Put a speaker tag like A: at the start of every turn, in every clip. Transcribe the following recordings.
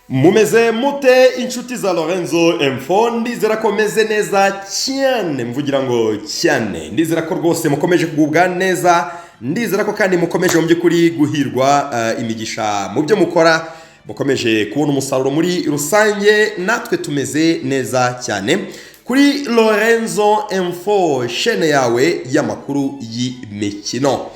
A: Mumeze mute, inshuti za Lorenzo M4? Ndizera ko meze neza cyane, mvugira ngo cyane. Ndizera ko rwose mukomeje kugubwa neza, ndizera ko kandi mukomeje mu by'ukuri guhirwa imigisha mu byo mukora, mukomeje kubona umusaruro muri rusange. Natwe tumeze neza cyane kuri Lorenzo M4, shene yawe y'amakuru y'imikino.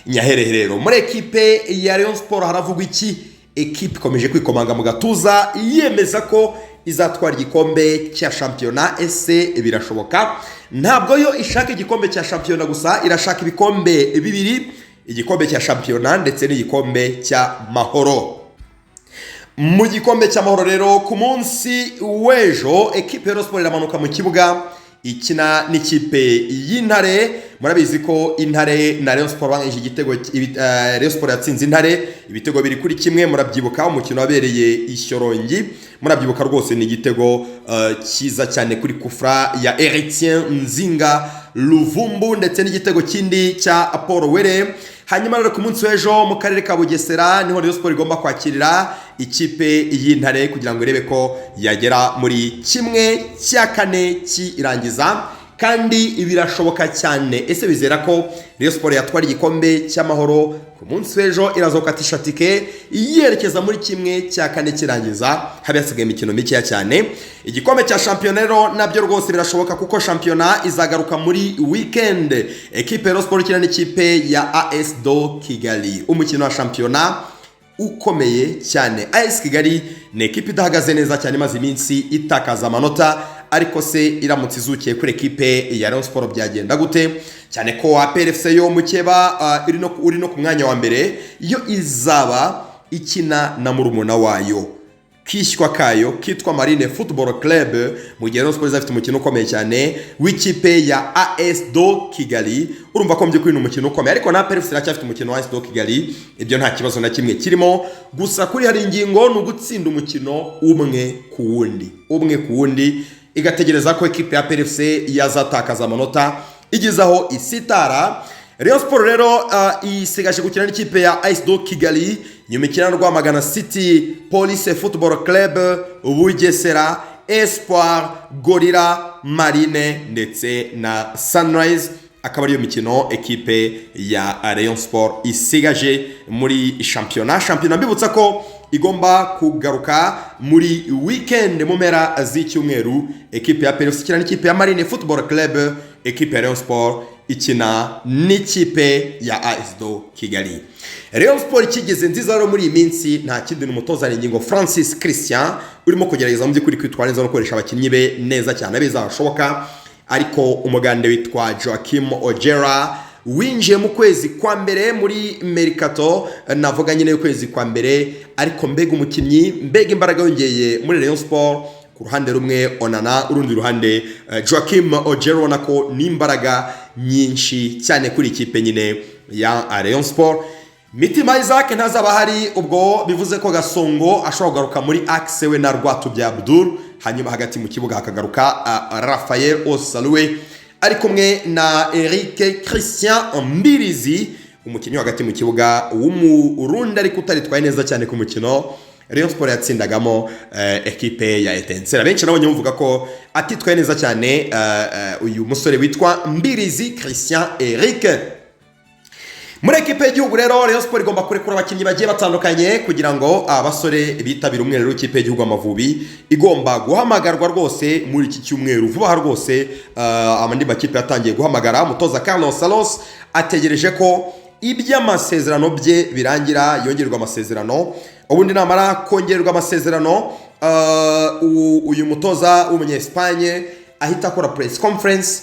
A: Nyaherehe rero muri ekipe ya Rayon Sport haravugwa iki? Ekipe ikomeje kwikomanga mu gatuza, yemeza ko izatwara igikombe cya shampiyona. Ese birashoboka? Ntabwo yo ishaka igikombe cya shampiyona gusa, irashaka ibikombe bibiri: igikombe cya shampiyona ndetse n'igikombe cy'Amahoro. Mu gikombe cy'Amahoro rero, ku munsi w'ejo ekipe ya Rayon Sport iramanuka mu kibuga ikina n'ikipe y'Intare. Murabizi ko Intare na Rayon Sport banganyije igitego, Rayon Sport yatsinze Intare ibitego 2-1. Murabyibuka umukino wabereye Ishyorongi, murabyibuka rwose, ni igitego cyiza cyane kuri kufra ya Héritier Nzinga Luvumbu ndetse n'igitego kindi cya Paul Were. Hanyuma rero ku munsi w'ejo mu karere ka Bugesera niho Rayon Sport igomba kwakirira ikipe y'Intare kugira ngo irebe ko yagera muri 1/4 kirangiza, kandi birashoboka cyane. Ese bizera ko Rayon Sport yatwara igikombe cy'Amahoro? Ku munsi w'ejo irazokatisha tike yerekeza muri 1/4 kirangiza, habe hasigaye imikino mikeya cyane. Igikombe cya shampiyona rero nabyo rwose birashoboka, kuko shampiyona izagaruka muri weekend. Ekipe ya Rayon Sport ikina n'ikipe ya AS do Kigali, umukino wa shampiyona ukomeye cyane. AS Kigali ni ekipe idahagaze neza cyane, imaze iminsi itakaza amanota, ariko se iramutse izukiye kuri ekipe ya Rayon Sport byagenda gute? Cyane ko APR FC yo mukeba uri no ku mwanya wa mbere, yo izaba ikina na murumuna wayo kishywa kayo kitwa Marine Football Club, mu gihe Rayon Sports izafite umukino ukomeye cyane w'ikipe ya AS do Kigali. Urumva ko mu by'ukuri ni umukino ukomeye, ariko na APR FC iracyafite umukino wa AS do Kigali, ibyo nta kibazo na kimwe kirimo. Gusa kuri hari ingingo ni ugutsinda umukino umwe ku wundi, umwe ku wundi, igategereza ko ekipe ya APR FC yazatakaza amanota igeze aho isitara. Rayon Sport rero isigaje gukina n'ikipe ya AS do Kigali, nyuma ikina na Rwamagana City, Police Football Club, Bugesera, Espoir, Gorilla, Marine ndetse na Sunrise. Akaba ariyo mikino ekipe ya Rayon Sport isigaje muri shampiyona. Shampiyona mbibutsa ko igomba kugaruka muri weekend, mu mpera z'icyumweru. Ekipe ya APR ikina n'ikipe ya Marine Football Club, ekipe ya Rayon Sport ikina n'ikipe ya AS do Kigali. Rayon Sport ikigeze nziza rero muri iyi minsi nta kindi, ni umutoza Ingingo Francis Christian urimo kugerageza mu by'ukuri kwitwara neza no gukoresha abakinnyi be neza cyane beza hashoboka. Ariko umugande witwa Joaquim Ojera winjiye mu kwezi kwa mbere muri mercato, navuga nyine y'ukwezi kwa mbere, ariko mbega umukinnyi, mbega imbaraga yongeye muri Rayon Sport! Ku ruhande rumwe Onana, urundi ruhande Joaquim Ojera, ubona ko ni imbaraga nyinshi cyane kuri ikipe nyine ya Rayon Sport. Mitima Isaac ntazaba ahari, ubwo bivuze ko Gasongo ashobora kugaruka muri axe we na Rwatubya Abdul, hanyuma hagati mu kibuga hakagaruka Rafael Osaluwe ari kumwe na Eric Christian Mbirizi, umukinnyi hagati mu kibuga w'Umurundi ariko utaritwaye neza cyane ku mukino Rayon Sport yatsindagamo ekipe ya Etincelle. Benshi nabonye bavuga ko atitwaye neza cyane, uyu musore witwa Mbirizi Christian Eric. Muri ekipe y'igihugu rero, Rayon Sport igomba kurekura abakinnyi bagiye batandukanye kugira ngo abasore bitabire umwiherero w'ikipe y'igihugu Amavubi. Igomba guhamagarwa rwose muri iki cyumweru vuba aha rwose. Andi makipe yatangiye guhamagara. Umutoza Carlos Alonso ategereje ko iby'amasezerano bye birangira, yongerwa amasezerano. Ubundi namara kongererwa amasezerano, uyu mutoza w'umunya-Espagne ahita akora press conference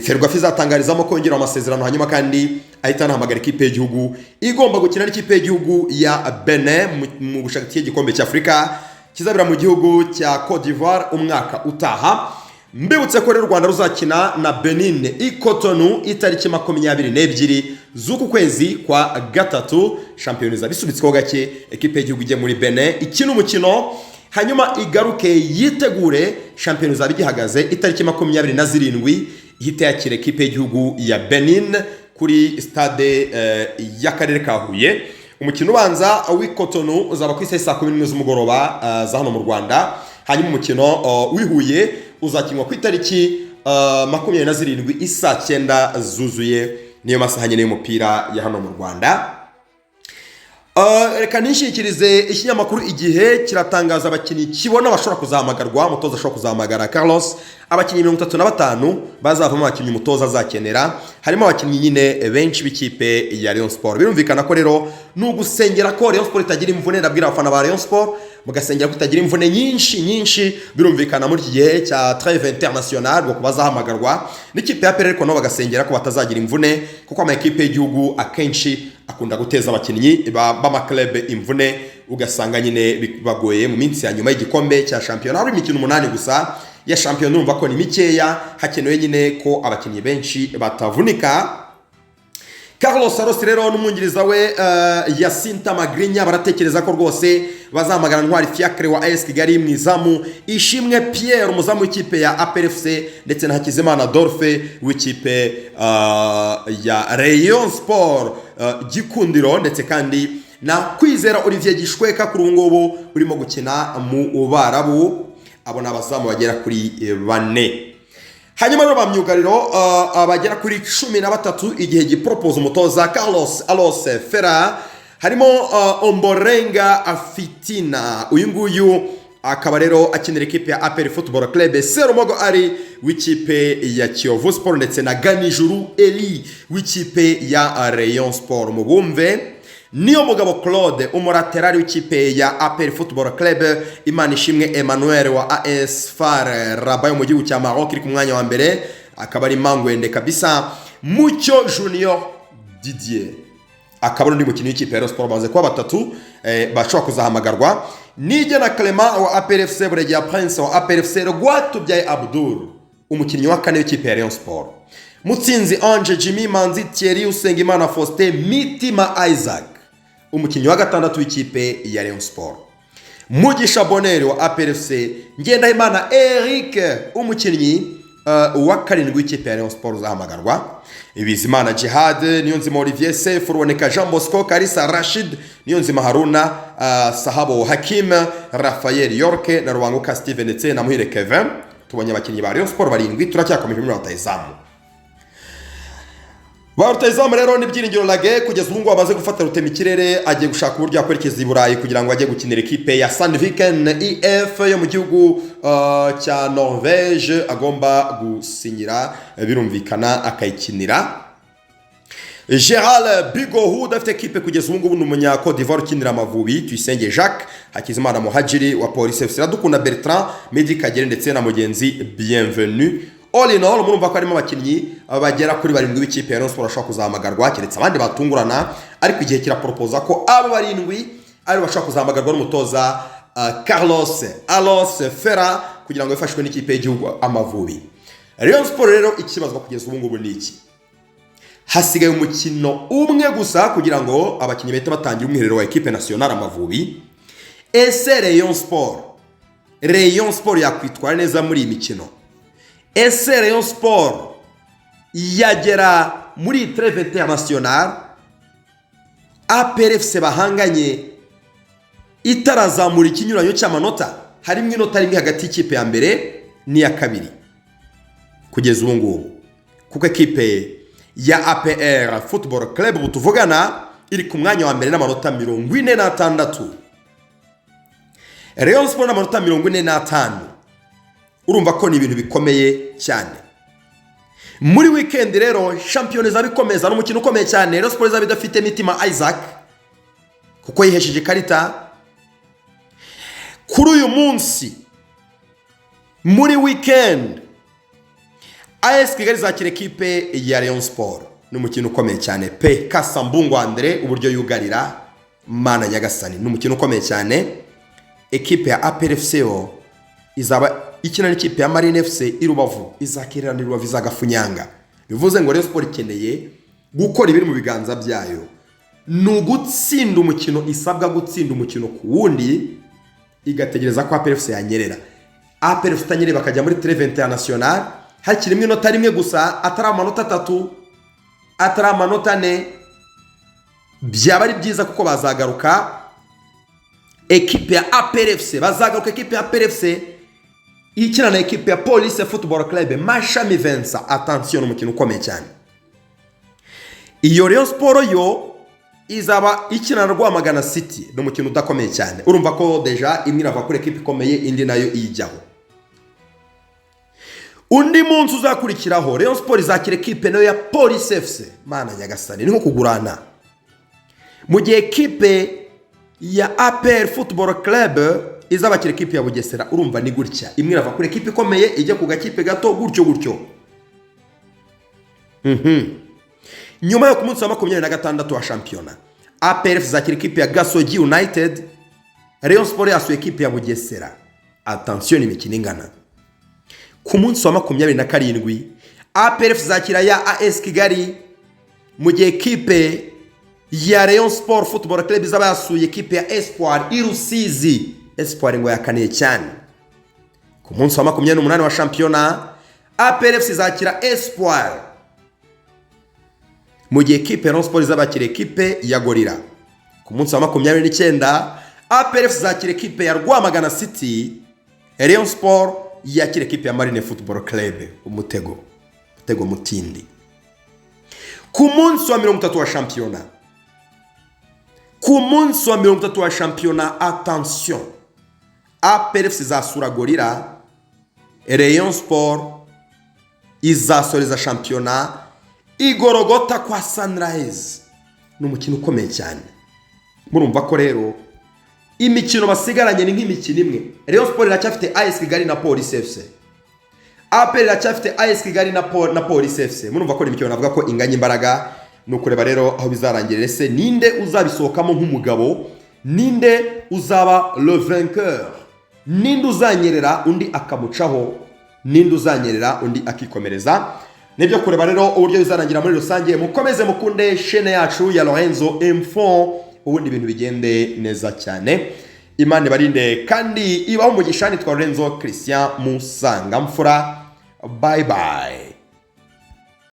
A: Ferwafa izatangarizamo kongera amasezerano, hanyuma kandi ahita anahamagara ikipe y'igihugu igomba gukina n'ikipe y'igihugu ya Benin mu gushaka igikombe cy'Afurika kizabera mu gihugu cya Cote d'Ivoire umwaka utaha. Mbibutse ko rero u Rwanda ruzakina na Benin i Cotonou itariki 22 z'uku kwezi kwa gatatu. Shampiyona izaba isubitsweho gake, ekipe y'igihugu ijye muri Benin ikina umukino, hanyuma igaruke yitegure shampiyona izaba igihagaze itariki 27, ihita yakira ekipe y'igihugu ya Benin kuri stade y'akarere ka Huye. Umukino ubanza w'i Cotonou uzaba ku isaha 11:00 z'umugoroba za hano mu Rwanda, hanyuma umukino w'i Huye uzakinwa ku itariki 27 isaa 9 zuzuye. Niyo masaha nyine y'umupira ya hano mu Rwanda. Reka nishikirize ikinyamakuru Igihe, kiratangaza abakinnyi kibona bashobora kuzahamagarwa, umutoza ashobora kuzahamagara Carlos. Abakinnyi 35 bazavamo abakinnyi umutoza azakenera, harimo abakinnyi nyine benshi b'ikipe ya Rayon Sport. Birumvikana ko rero ni ugusengera ko Rayon Sport itagira imvune. Ndabwira abafana ba Rayon Sport, mugasengera ko itagira imvune nyinshi nyinshi. Birumvikana muri iki gihe cya trêve international ngo bazahamagarwa n'ikipe ya APR, ariko nabo bagasengera ko batazagira imvune, kuko ama ekipe y'igihugu akenshi akunda guteza abakinnyi b'amaklebe imvune, ugasanga nyine bagoye mu minsi ya nyuma y'igikombe cya shampiyona. Hari imikino 8 gusa ya shampiyona, urumva ko ni mikeya, hakenewe nyine ko abakinnyi benshi batavunika. Carlos Alos rero n'umwungiriza we Yasinta Magrinya baratekereza ko rwose bazahamagara Ntwari Fiacre wa AS Kigali mu izamu, Ishimwe Pierre umuzamu w'ikipe ya APR FC, ndetse na Hakizimana Adolphe w'ikipe ya Rayon Sport Gikundiro, ndetse kandi na Kwizera Olivier Gishweka kuri ubu ngubu urimo gukina mu Barabu. Abo ni abazamu bagera kuri bane. Hanyuma rero ba myugariro bagera kuri 13 Igihe giporopoza umutoza Carlos Alos Ferrer, harimo Omborenga Afitina, uyu nguyu akaba rero akinira ikipe ya APR Football Club, Serumogo ari w'ikipe ya Kiyovu Sport, ndetse na Ganijuru Eli w'ikipe ya Rayon Sport. Mubumve: Niyo Mugabo Claude, umulaterali w'ikipe ya APR Football Club, Imanishimwe Emmanuel wa AS FAR Rabat yo mu gihugu cya Maroc iri ku mwanya wa mbere, akaba ari Mangwende kabisa, Mucyo Junior Didier akaba ari undi mukinnyi w'ikipe ya Rayon Sport. Bamaze kuba batatu bashobora kuzahamagarwa: Nigena Clement wa APR FC, Buregeya Prince wa APR FC, Rwatubyaye Abdul umukinnyi wa kane w'ikipe ya Rayon Sport, Mutsinzi Ange Jimmy, Manzi Thierry, Usengimana Faustin, Mitima Isaac umukinnyi wa gatandatu w'ikipe ya Rayon Sport, Mugisha Bonheur wa APR FC, Ngendahimana Eric umukinnyi wa karindwi w'ikipe ya Rayon Sport uzahamagarwa, Bizimana Jihad, Niyonzima Olivier Sefu, Ruboneka Jean Bosco, Kalisa Rashid, Niyonzima Haruna, Sahabo Hakim, Rafael York na Rubanguka Steven ndetse na Muhire Kevin. Tubonye abakinnyi ba Rayon Sport barindwi. Turacyakomeje muri rutahizamu. Ba rutahizamu rero ni Byiringiro Lague, kugeza ubu ngubu amaze gufata rutemikirere, agiye gushaka uburyo yakwerekeza i Burayi kugira ngo ajye gukinira ikipe ya Sandviken IF yo mu gihugu cya Norvege. Agomba gusinyira, birumvikana akayikinira. Gerald Bigohu udafite ekipe kugeza ubu ngubu ni umunya Cote d'Ivoire ukinira Amavubi, Tuyisenge Jacques, Hakizimana Muhajiri wa Police FC, Iradukunda Bertrand, Medi Kagere ndetse na Mugenzi Bienvenu. All in all, murumva ko harimo abakinnyi bagera kuri barindwi b'ikipe ya Rayon Sports bashobora kuzahamagarwa, keretse abandi batungurana, ariko Igihe kiraporopoza ko abo barindwi aribo bashobora kuzahamagarwa n'umutoza Carlos Alos Ferrer kugira ngo bifashwe n'ikipe y'igihugu Amavubi. Rayon Sport rero ikibazwa kugeza ubu ngubu ni iki? Hasigaye umukino umwe gusa kugira ngo abakinnyi bahite batangira umwiherero wa ekipe nationale Amavubi. Ese Rayon Sport yakwitwara neza muri iyi mikino? Ese Rayon Sport yagera muri trêve internationale APR FC bahanganye itarazamura ikinyuranyo cy'amanota? Harimo inota rimwe hagati y'ikipe ya mbere n'iya kabiri kugeza ubu ngubu, kuko ekipe ya APR Football Club ubu tuvugana iri ku mwanya wa mbere n'amanota 46, Rayon Sport n'amanota 45. Urumva ko ni ibintu bikomeye cyane. Muri weekend rero shampiyona izaba ikomeza n'umukino ukomeye cyane. Rayon Sport izaba idafite Mitima Isaac kuko yihesheje ikarita. Kuri uyu munsi muri weekend AS Kigali izakira ekipe ya Rayon Sport, ni umukino ukomeye cyane pe. Kasambungu Andre uburyo yugarira, Mana nyagasani, ni umukino ukomeye cyane. Ekipe ya APR FC yo izaba ikina n'ikipe ya Marine FC i Rubavu, izakirana i Rubavu, izagafunyanga. Bivuze ngo Rayon Sport ikeneye gukora ibiri mu biganza byayo, ni ugutsinda umukino, isabwa gutsinda umukino ku wundi, igategereza ko APR FC yanyerera. APR FC itanyereye bakajya muri trêve internationale hakirimo inota rimwe gusa, atari amanota 3, atari amanota 4. Byaba ari byiza kuko bazagaruka ekipe ya APR FC, bazagaruka ekipe ya APR FC ikina na ekipe ya Police Football Club, Mashami Vincent. Attention, ni umukino ukomeye cyane. Iyo Rayon Sport yo izaba ikina na Rwamagana City, ni umukino udakomeye cyane. Urumva ko déjà imwe irava kuri ekipe ikomeye, indi nayo iyijyaho. Undi munsi uzakurikiraho, Rayon Sport izakira ekipe nayo ya Police FC. Mana nyagasani, ni nko kugurana. Mu gihe ekipe ya APR Football Club izabakira ekipe ya Bugesera. Urumva ni gutya, imwe irava kuri ekipe ikomeye ijya ku gakipe gato, gutyo gutyo. Nyuma yo ku munsi wa 26 wa shampiyona, APR izakira ekipe ya Gasogi United, Rayon Sport yasuye ekipe ya Bugesera. Attention, ni imikino ingana. Ku munsi wa 27, APR izakira ya AS Kigali, mu gihe ekipe ya Rayon Sport Football Club izaba yasuye ekipe ya Espoir i Rusizi. Espoir ngo yakaniye cyane. Ku munsi wa 28 wa shampiyona, APR izakira Espoir, mu gihe ekipe ya Rayon Sport izabakira ekipe ya Gorilla. Ku munsi wa 29, APR izakira ekipe ya Rwamagana City, Rayon Sport yakira ekipe ya Marine Football Club. Umutego, umutego mutindi. Ku munsi wa 30 wa shampiyona, ku munsi wa 30 wa shampiyona, attention, APR izasura Gorilla, Rayon Sport izasoreza shampiyona igorogota kwa Sunrise. Ni umukino ukomeye cyane. Murumva ko rero imikino basigaranye ni nk'imikino imwe. Rayon Sport iracyafite AS Kigali na Police FC, APR iracyafite AS Kigali na Police FC. Murumva ko ni imikino navuga ko inganya imbaraga. Ni ukureba rero aho bizarangirira. Ese ninde uzabisohokamo nk'umugabo? Ninde uzaba le vainqueur? Ninde uzanyerera undi akamucaho? Ninde uzanyerera undi akikomereza? Nibyo kureba rero uburyo bizarangira muri rusange. Mukomeze mukunde chaîne yacu ya Lorenzo Info, ubundi ibintu bigende neza cyane. Imana ibarinde kandi ibaho umugisha. Nitwa Lorenzo Christian Musangamfura. Bye bye.